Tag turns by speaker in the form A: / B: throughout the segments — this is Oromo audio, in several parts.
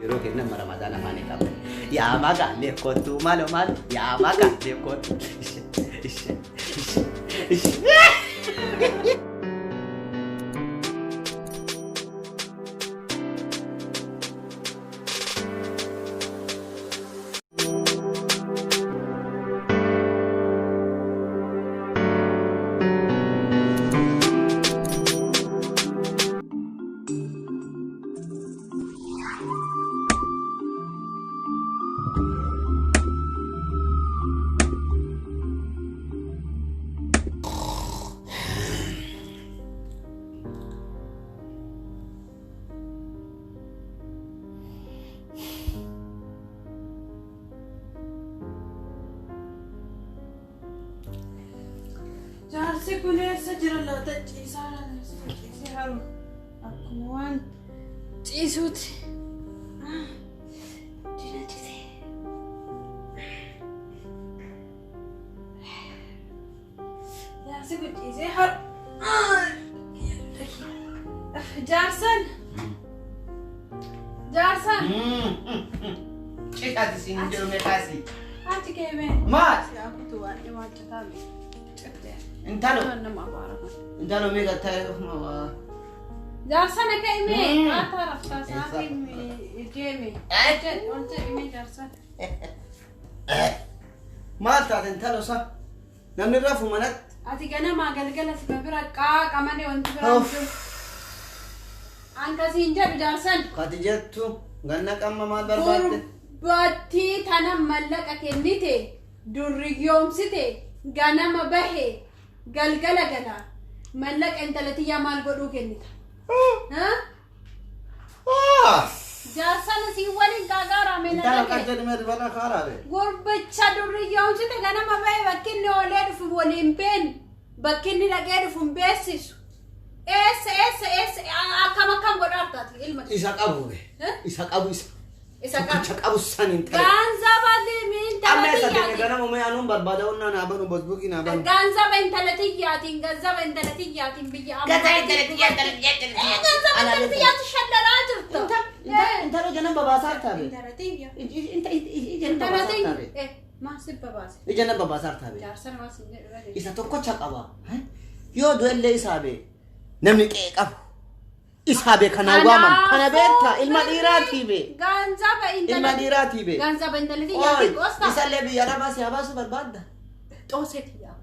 A: Yeroo kennan Ramadaan afaan hin qabne. Yaa magaalee kottu maaloo maaloo yaa magaalee kottu. Ishee ishee ishee ishee.
B: Jaarsi kun eessa jira laata? Ciisaa laata? Ciisee haru akkuma waan ciisuuti. Dina ciisee. Jaarsi kun ciisee haru. Jaarsan. Jaarsan.
A: Cidhaati siin jedhu meeqaasi?
B: Ati keemee.
A: Maal?
B: Siyaa kutu waan dhimaa citaa cittee.
A: Intalo.
B: Nama abaara kun.
A: Intalo meeqa ta'e?
B: Jaarsan akka himee qaataa raftaa
A: Eessa?
B: sa'aatii deeme. Ol jedhime jaarsan.
A: Maal taate intalo sa? Namni rafu manatti.
B: Ati ganamaa galgala si bira qaaqa malee wanti biraa hin
A: Of.
B: jiru. Ankasiin jedhu jaarsan.
A: Kati jettu ganna qamma maal barbaadde?
B: Gurbattii tana mallaqa kennite durriyyoomsite ganama bahe galgala gala mallaqa intala tiyyaa maal godhuu kennita? Ha? Jaarsan siin waliin qaaqaarame na
A: Intalo kan
B: dhage.
A: jedhu mee dibana kaaraabe.
B: Gurbicha durriyyoomsite ganama bahe bakki inni oolee dhufu waliin beenu bakki inni dhaqee dhufu hin beeksisu. Eessa eessa eessa akkam akkam godhaaf taate ilma kee?
A: Isa qabu be.
B: Eh?
A: Isa qabu isa.
B: Isa qabu.
A: Tokkicha qabu san intalo.
B: Gaanzaba intala
A: Amma eessa deeme
B: tiyyaatiin.
A: ganama mee anuun barbaada onnaa naa banu bosbuukii naa banu.
B: Gaanzaba intala tiyyaatiin gaanzaba intala tiyyaatiin biyya ammaa.
A: Gataa intala tiyyaa intala tiyyaa intala tiyyaa.
B: Gaanzaba intala tiyyaatti shallaraa jirta.
A: Intalo jana babaasaa taabe.
B: Intala tiyya.
A: Ija
B: Intala
A: babaasaa
B: tiyya.
A: taabe.
B: Maal si babaase?
A: Ija na babaasaa taabe.
B: Jaarsa namaa sin jedhu bari.
A: Isa tokkocha qaba. Yoo du'ellee isaa bee namni qe'ee qabu. Isaa bee kanaan waamamu. Kana beektaa ilma dhiiraatii bee.
B: Gaanzaba intala.
A: Ilma dhiiraatii bee.
B: Gaanzaba intala
A: Ooy
B: tiyyaatiin qoosta.
A: isallee biyya arabaa si habaasuu barbaadda.
B: Xoosee tiyyaa.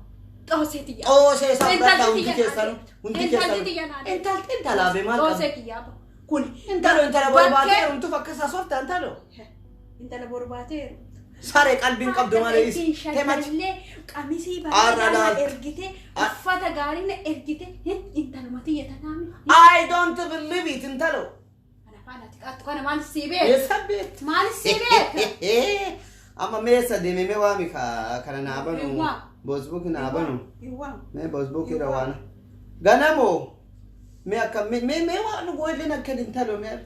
B: Xoosee tiyyaa.
A: Xoosee isaa
B: Intalli
A: fudhadhaa hundi
B: tiyya
A: keessanu. Hundi
B: Intalli
A: keessanu.
B: tiyya naa deemu.
A: Intalti intalaa bee maal
B: Xoosee
A: qabdi?
B: kiyyaa ba. Kun
A: Intalo intala
B: Bakkee-
A: barbaadee heerumtuuf akka isaa soofta intalo.
B: Intala barbaadeeru.
A: Saree qalbiin qabdu malee is. Temachi.
B: Shagallee qamisii
A: Arra
B: bareedaa na
A: laal.
B: ergite uffata gaarii na ergite intaluma tiyya tanaami.
A: I don't believe it intalo.
B: Kana faana ati qaattu kana maal sii beeka?
A: Eessa beektu?
B: Maal sii beeka?
A: Amma meessa deeme mee waami ka kana naa banu.
B: Hiwwaa.
A: Bosbuuk naa banu.
B: Hiwwaa.
A: Mee bosbuuk irra waan. Ganamo. Mee akka mee mee mee waan goolleen akka intalo mee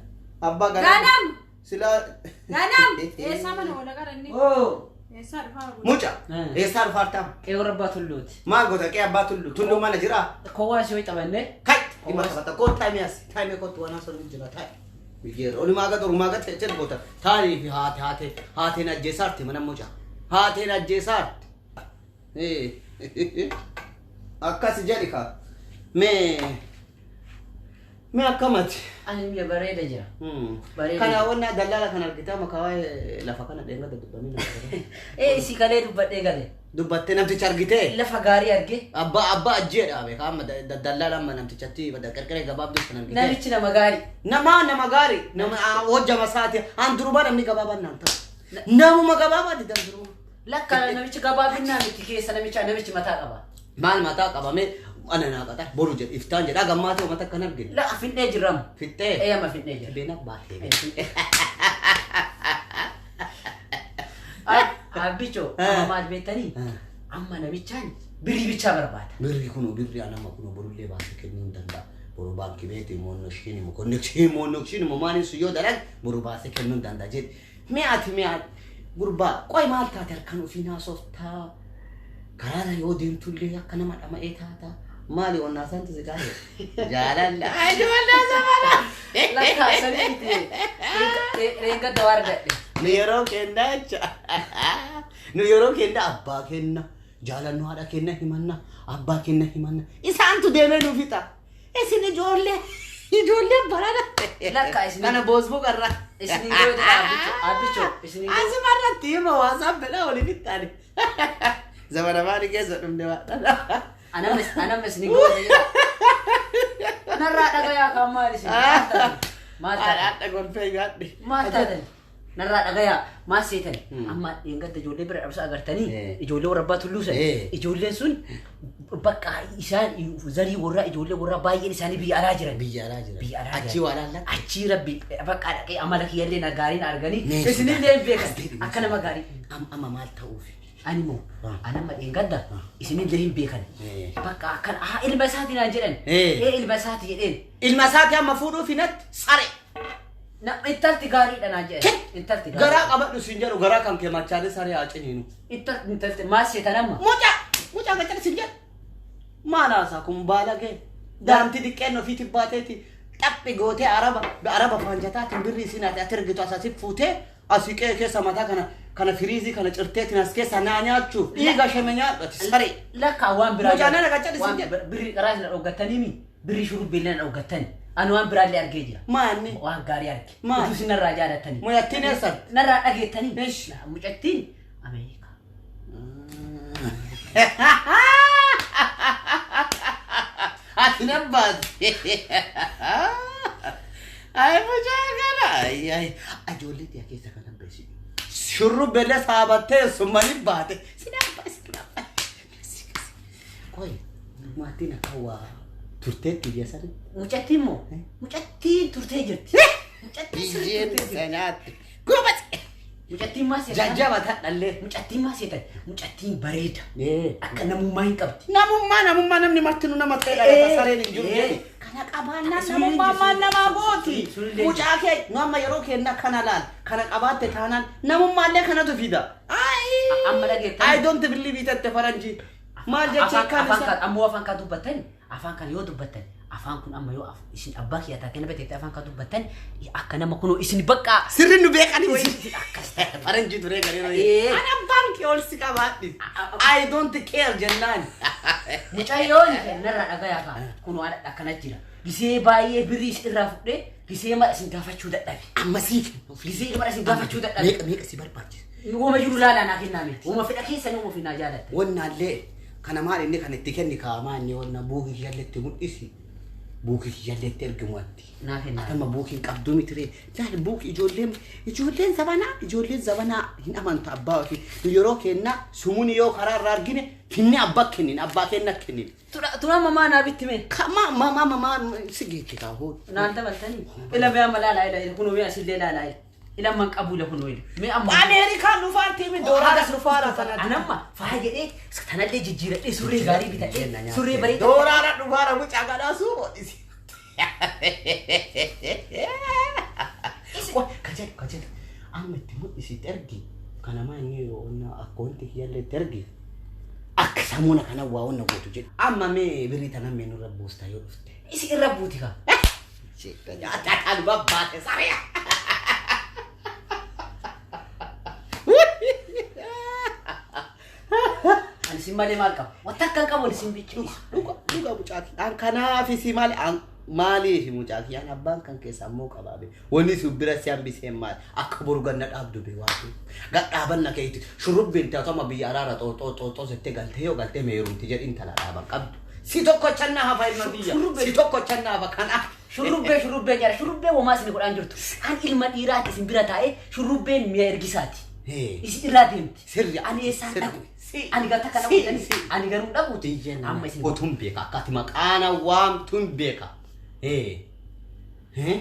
A: abbaa ganamo.
B: Ganam!
A: Sila.
B: Ganam! Eessaa mana wal agarra inni?
C: Oo,
B: Eessaa dhufaa?
A: Muca.
C: Eh.
A: Eessaa dhufaartaa?
C: Qe'ee warra abbaa tulluuti.
A: Maal goota qe'ee abbaa tullu? Tulluu mana jiraa?
C: Kowwaa si ho'i taphanne.
A: Kai! Dhimma taphata. Koo taa'ime as. Taa'ime kootu waan haasa'u jira taa'e. Biyyeera. Olumaa gad orumaa gad ta'e goota. Taa'anii fi haate haate haateen ajjeesaarte mana mucaa. Haateen ajjeesaarte. Akkas jedhi kaa. Mee mee akkamati?
C: Ani biyya bareeda jira. Bareeda.
A: Kana wanna dallaala kan argitaa maqaa waa'ee lafa kana dheengada dubbanii nama.
C: Ee si kalee dubbadhee gale.
A: Dubbattee namticha argitee?
C: Lafa gaarii arge.
A: Abbaa abbaa ajjee dhaabe kaa amma dallaala amma namtichatti qarqaree gabaabduu kan argitee.
C: Namichi nama gaarii.
A: Nama nama gaarii nama hojjama isaati an durumaa namni gabaabaan naan ta'u. Namuma gabaabaa didan duruma.
C: Lakka namichi gabaabinnaa miti keessa namicha namichi mataa qaba.
A: Maal mataa qabame ana naa qaxa boru jedhu iftaan jedha gammaa ta'u mata kan argine.
C: La fidhee jirramu.
A: Fixxee.
C: Ee amma fidhee jira.
A: Beena baatee.
C: Abbicho
A: Eh.
C: amma maal beektanii? Amma namichaan birrii bichaa barbaada.
A: Birri kunu birri anama kunu borullee baasee kennuu hin danda'a. Boru baankii beeti moonnokshiin immoo konnekshiin moonnokshiin immoo maaliin sun yoo dalag boru baasee kennuu hin danda'a jedhe. Mee ati mee ati gurbaa qoy maal taate harkaan ofii naasoftaa? Karaarra yoo deemtullee akka nama dhama'ee taata. Maali onnaa santu si qabe? Jaalalla. Ijoollee zamana.
C: Lakkaa sanii miti. Reengadda waa argadhe.
A: Nu yeroo kenna jecha. Nu yeroo kenna abbaa kenna. Jaalannu haadha kenna himanna. Abbaa kenna himanna. Isaantu deemee nu fixa. Isin ijoollee. Ijoollee barana.
C: Lakkaa isin-
A: Kana boosbuu qarra.
C: Isin ijoollee abbicho abbicho isin ijoollee.
A: Asuma irratti hima waasaan fedhaa waliin fixxaani. Zamana maali keessa dhumne waan.
C: Anam isin goota jedha. Narraa dhagayaa kan maal isin? Maal taatan? Maal taatan?
A: Haadha golfee nyaadhe.
C: Maal taatan? Narraa dhagayaa maal seetan?
A: Hmm.
C: Amma dheengadda ijoollee bira dhabsa agartanii
A: Eh.
C: ijoollee warra abbaa tulluu san
A: Eh.
C: ijoolleen sun bakka isaan zarii warraa ijoollee warraa baay'een isaanii biyya alaa jiran.
A: Biyya alaa jira.
C: Biyya alaa
A: Achii
C: jiran.
A: waa laallatti.
C: Achii rabbi bakka dhaqee amala kiyyallee na gaariin arganii
A: Mee
C: isinillee hin
A: As
C: beekan
A: deebi,
C: akka nama gaarii.
A: Amma maal ta'uufi?
C: Ani moo
A: Ah.
C: anamma dheengadda
A: Ah.
C: isinillee hin beekan.
A: Eh.
C: Bakka akkana haa ilma isaati naan jedhan.
A: Eh.
C: Ee ilma isaati jedheen.
A: Ilma isaati amma fuudhuuf hinatti sare.
C: Na intalti gaariidha naan jedhan. Intalti gaariidha.
A: Garaa qabadhu siin jedhu garaa kan kee machaalee saree haa ciniinu.
C: Intalti maal seetan amma?
A: Mucaa mucaa gacana siin jedhu. Maal haasaa kun baala kee daanti diqqeen ofiitti baateeti xaphi gootee araba araba faanjataatiin birri isiin ati ati ergitu as asii fuutee asii qe'ee keessa mataa kana kana firiizii kana cirteetiin as keessa naa nyaachuuf dhiiga shame nyaadhu ati saree.
C: Lakkaa waan biraa.
A: Mucaan na gacana siin
C: Waan
A: jedhu.
C: birri qaraa isin dhoggattanii mi? Birri shurrubbee na dhoggattani. Ani waan biraallee argee jira.
A: Maanni
C: Waan gaarii arge.
A: Maal?
C: Utuu isin narraa jaalattanii.
A: mucattiin eessan?
C: Narraa dhageettanii.
A: Ish.
C: Mucattiin Ameerikaa.
A: Ati nan baate. Ay mucaa kana. Ay ay. Ijoollee tiya keessa kanan beesi. Shurrubbellee saabattee summanii baate. Sinaan baase sinaan baase. Qoy maatiin akka waa turteetti biyya sana.
C: Mucattiin moo?
A: Eh?
C: Mucattiin turtee jirti. Mucattiin sirriitti
A: Biyyeen
C: turtee jirti.
A: sanaatti. Gubas.
C: Mucattiin maal seetan?
A: Jajjaba tadhallee.
C: Mucattiin maal seetan? Mucattiin bareeda. Akka namummaa hin qabdi.
A: Namummaa namummaa namni martinuu nama ta'e dhalata
C: Eh,
A: sareen hin jiru
C: eh.
A: jedhe. Kana qabaannaan
C: Sunillee
A: namummaa
C: jiru,
A: maal namaa gooti.
C: sunillee jiru.
A: Mucaa kee nu amma yeroo kenna kana laal kana qabaatte taanaan namummaallee kanatu fida.
C: Amma dhageettan.
A: I don't believe it at faranjii. Maal jecha
C: Afaan
A: kan
C: afaan
A: isa.
C: kan ammoo afaan kan dubbattan afaan kan yoo dubbattan afaan kun amma yoo isin abbaa kiyya taatee nama teettee afaan kan dubbattan akka nama kunoo isin bakka
A: Sirri nu beekani wayi.
C: isin akkas taatan.
A: Faranjii turee garee
C: Eh.
A: Ani abbaan kee ol si qabaadhi. I don't care jennaan.
C: Mucayyoon narraa dhagayaa kaa kunoo haadha akkana jira. Gisee baay'ee birrii isin irraa fudhee gisee mara isin gaafachuu dadhabe.
A: Amma sii kennu.
C: Gisee mara isin gaafachuu dadhabe.
A: Meeqa meeqa si barbaachisa?
C: Uuma jiru laalaa naa kennaa miti. Uuma fedha keessanii uuma finaa jaalatte.
A: Wannaallee kana maal inni kan itti kenni kaamaa inni wanna buukii kiyyalleetti mul'isi. Buukii kiyyalleetti ergimu atti.
C: Naa kennaa.
A: Atama buukiin qabduu miti ree. Laal buukii ijoolleen ijoolleen zabanaa ijoolleen zabanaa hin amantu abbaa ofii. Nu yeroo kennaa sumuni yoo karaa irraa argine finne abbaa kennin abbaa kenna kennin.
C: Tura mamaa naa bitti mee.
A: Kama ma ma ma ma si geetti kaa hoo.
C: Naan dabaltanii. Ila mee amma laalaa ila kunoo mee asillee laalaa ila. Ila amman qabu ila kunoo ila. Mee amma.
A: Ameerikaan dhufaartii mi dooraadhas dhufaara sana.
C: Anamma faaya jedhee tanallee jijjiiradhee surree gaarii bitadhee surree bareedaa.
A: Dooraadha dhufaara mucaa gadhaasuu hodhisi. Kajedhu kajedhu amma itti mul'isitti ergi kana maa inni onna akka wanti kiyyallee itti ergi akka samuuna kana waa onna gootu jedhu. Amma mee birrii tana mee nurra buustaa yoo dhufte.
C: Isi irra buuti kaa.
A: Nyaataan babbaate saree.
C: Ani sin malee maal qaba? Wanta akka hin qabu ani sin bicha.
A: Dhuga dhuga mucaa kiyyaan kanaaf si maali an maaliif mucaa kiyyaan abbaan kan keessa ammoo qabaabe wanni si bira si hambiseen maali akka boru ganna dhaabdu be waatu gadhaabanna keetti shurrubbeen taatama biyya araara xooxoo xooxoo settee galtee yoo galtee meerumti jedhin tala dhaaban qabdu si tokko channaa hafa ilma biyya si tokko channaa hafa kanaaf
C: Shurrubbee shurrubbee jara shurrubbee womaa isin godhaan jirtu. An ilma dhiiraati isin bira taa'ee shurrubbeen mi'a ergisaati.
A: Hee.
C: Isin irraa deemti.
A: Sirri.
C: Ani eessaan
A: Sirri.
C: dhaqu?
A: Si.
C: Ani gata kana
A: Si.
C: godhani.
A: Si.
C: Ani garuu dhaquuti. Amma isin
A: Otuun beeka akka ati maqaana waamtuun beeka. Ee. Ee.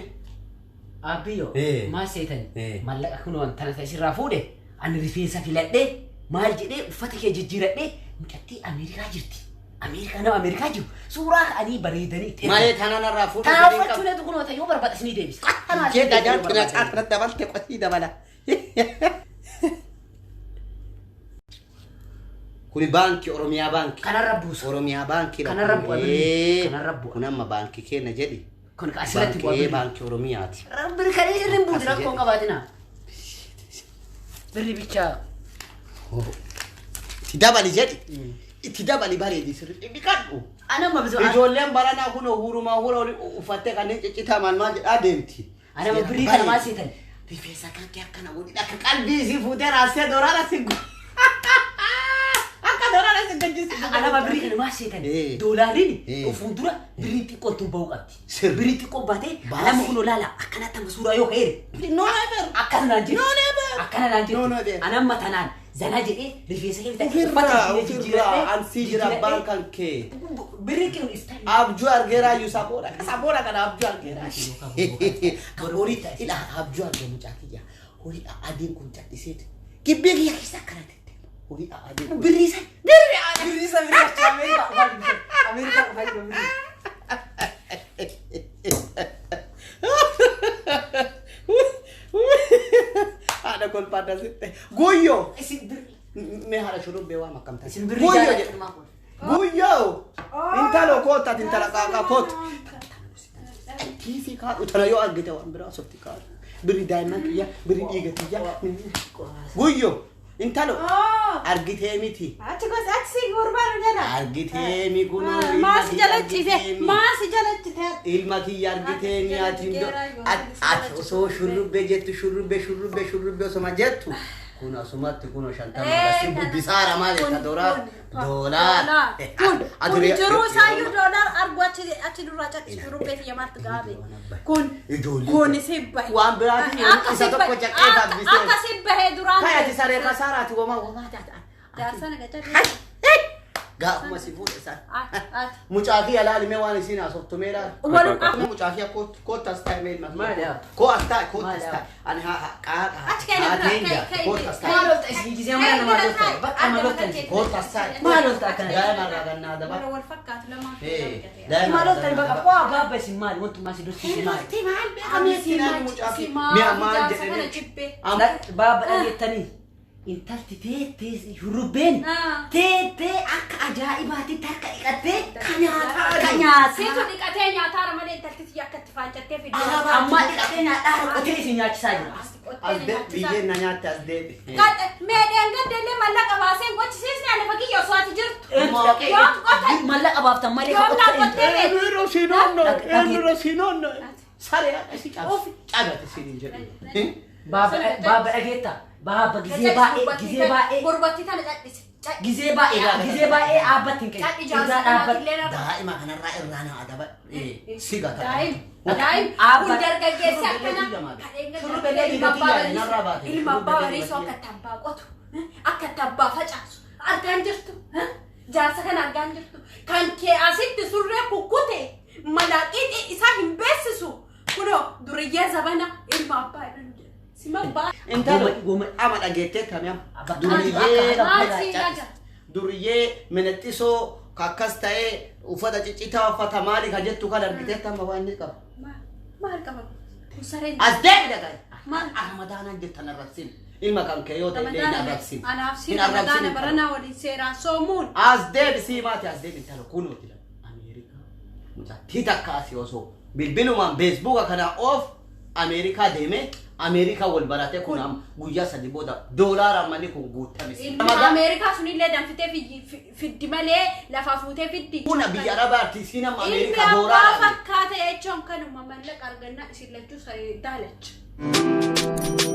C: Abiyyo
A: Eh.
C: maal seetani?
A: Eh.
C: Maallaqa kunoo tana isirraa fuudhe ani rifeensa filadhee maal jedhee uffata kee jijjiiradhee mucattii Ameerikaa jirti. Ameerikaa nama Ameerikaa jiru suuraa ka'anii bareedanii itti ergan.
A: Malee tanaan fuudhu.
C: Tanaa uffachuu neetu kunoo ta'e yoo barbaade isinii deebisa. Tanaa isinii
A: Jedha
C: deebisa yoo
A: jaartii na
C: barbaade.
A: caataa dabalte qotii dabala. Kuni baankii Oromiyaa baankii.
C: Kanarra buusa.
A: Oromiyaa baankii.
C: Kanarra bu'a birrii. Kanarra bu'a.
A: Kun amma baankii keenya jedhi.
C: Kun asirratti bu'a birrii.
A: Baankii Oromiyaati.
C: Birri kan isin buuti rakkoon qabaatina. Birri bichaa.
A: Itti dabali jedhi. Itti dabali bareedi sirrii. Dhiqadhu.
C: Ana amma bisu.
A: Ijoolleen baranaa kun hurumaa hura uffattee kanneen ciccitaa maal maal jedhaa deemti.
C: Ana amma birrii kana maal seetan?
A: Rifeensa kan kee akkana godhi akka qalbii isii fuutee raasee doraara si akka doraara si gajjisi.
C: Ana amma birrii kana maal seetan? Doolaariin fuuldura birriin xiqqoon tun bahuu qabdi. Birrii xiqqoon baatee ana amma kun olaala akkanatti amma suuraa yoo ka'eere.
A: No never.
C: Akkana naan jettu.
A: No never.
C: Akkana naan
A: No
C: jettu.
A: never.
C: Ana amma tanaan zana jedhee rifeensa kee bitadhee
A: Ofirraa ofirraa ansii jira abbaan kan kee.
C: Birrii kee iftaan.
A: Abjuu argeeraa iyyuu saboodha. Saboodha kana abjuu argeeraa. Horii ila abjuu arge mucaa kiyya. Horii adiin kun calliseeti. Gibbee kiyya keessa akkana tette. Horii adiin kun.
C: Birrii isa. Birrii isa birrii achi Ameerikaa dhufaa jiru. Ameerikaa dhufaa jiru birrii.
A: Haadha kolfaadha sitte. Guyyoo.
C: Isin birrii.
A: Mee haadha shurrubbee waan akkam taate.
C: Isin birrii
A: Guyyoo
C: jaalladhu
A: jedhe.
C: maa kun.
A: Guyyoo. Intalo kootta intala qaaqa kootta. Kiisii kaadhu tana yoo argite waan biraa softi kaadhu. Birri daa'imman kiyya, birri dhiiga kiyya. Guyyoo. Intalo. Argitee miti.
B: Achi gosa achi si gurbaan jala.
A: Argitee mi kunoo.
B: Maasi jala ciise. Maasi jala cite.
A: Ilma kiyya argitee mi ati ati osoo shurrubbee jettu shurrubbee shurrubbee shurrubbee osoma jettu. Kun asumatti kun shantama gasi bubbisaara maal jetta doolaar doolaar.
B: Kun kun jiruu isaayyuu doolaar argu achi achi duraa callisu shurrubbee fi yamaatti gaabe. Kun kun si bahe.
A: Waan biraatiin isa tokko caqee babbisee.
B: Akka si bahee duraan.
A: Kayati saree kasaaraati womaa womaa taata.
B: Jaarsana gachaa.
A: Gaafuma si fuudhe isaan. Mucaa kiyya laali mee waan isiin haasoftu mee laali.
B: Walum
A: Mucaa kiyya kootu as taa'e mee ilma kiyya.
C: Maali yaa?
A: Koo as taa'e kootu as
C: Maali
A: taa'e. Ani haa qaaqa.
B: Achi kenna bira,
A: Haateen jaa
B: kai-
A: kootu as taa'e.
C: Maal olta isin gisee mana namaa lolta. Bakka maal olta isin.
A: Kootu as taa'e.
C: Maal olta akkana?
A: Daa'ima irraa gannaa daba.
B: Warra wal fakkaatu lamaa.
A: Daa'ima
C: Maal
A: irraa
C: olta
A: gannaa
C: bakka
A: daba.
C: qo'aa baabba isin maali wantummaa isin dursiise maali?
A: Lolti maal beekamee sinaan mucaa kiyya. Mi'a maal jedhanii.
C: Baabba dhageettanii intalti teettee shurrubbeen teettee akka ajaa'ibaatti harka dhiqattee
A: Ka nyaataa.
C: ka nyaataa.
B: Siitu dhiqatee nyaataara malee intalti tiyya akka itti faancattee fidde.
C: Ammaa dhiqatee nyaadhaa qotee isin nyaachisaa jira.
A: As deebi biyyeen na nyaatte as deebi.
B: Meedheen gaddeellee mallaqa baaseen qochisiisne ani fakkii osoo ati jirtu. Yoom qotan?
C: Mallaqa baaftan malee
B: Yoom
C: ka qottee
B: dhaabbattee beektu?
A: Eenyurra siin onno eenyurra siin onno. Saree haadha si cabsi. Cabate siin hin jedhu.
C: Baabba baabba dhageetta. Baabba gizee baay'ee gizee baay'ee
B: Gurbattii tana cadhise.
C: gizee baay'ee gizee baay'ee dhaabbatti hin
B: Cadhi
C: qabu.
B: jaarsa
C: Irraa dhaabbatti.
B: kanaatillee narra.
A: Daa'ima kanarraa irraa na adaba. Si gata.
B: Daa'im. Daa'im. Kun dargaggeessi akkana.
A: Shurrubbee
B: Ilma abbaa
A: dhiiga narraa baate.
B: ilma abbaa bariisoo akka itti abbaa qotu. Akka itti abbaa facaasu. Argaan jirtu. Jaarsa kana argaan jirtu. Kan kee asitti surree kukkute malaaqiin isaa hin beeksisu. Kunoo duriyyee zabana ilma abbaa jedhan jedha. Sima abbaa.
A: Intalo
C: Goma-
A: ama dhageettee kami amma.
C: Bakka
A: Duriyyee
B: Maal si dhaga?
A: duriyyee minexxisoo akkas ta'ee uffata ciccitaa uffata maali ka jettu kan argitee amma waan inni qabu.
B: Maal qaba? Kun sareen.
A: As deebi dhagaa.
B: Maal?
A: Ramadaanaan jettan arrabsin. Ilma kan kee yoo ta'e illee hin arrabsin.
B: Anaaf si
A: Hin arrabsin
B: ramadaana
A: intalo.
B: baranaa waliin seeraan soomuun.
A: As deebi sii maati as deebi intalo kunuuti lama. Ameerikaa. Mucattii takka asii osoo bilbilumaan feesbuuka kana oof Ameerikaa deemee Ameerikaa wal barate kun amma guyyaa sadi booda doolaara manni kun guutame.
B: Ilmi Ameerikaa sunillee danfitee fiddi malee lafaa fuutee fiddi.
A: Kuna biyya Arabaatti isiin amma
B: Ilmi
A: Ameerikaa
B: abbaa
A: doolaara.
B: fakkaate jechuun kanuma mallaqa argannaa isin lachuu daalacha.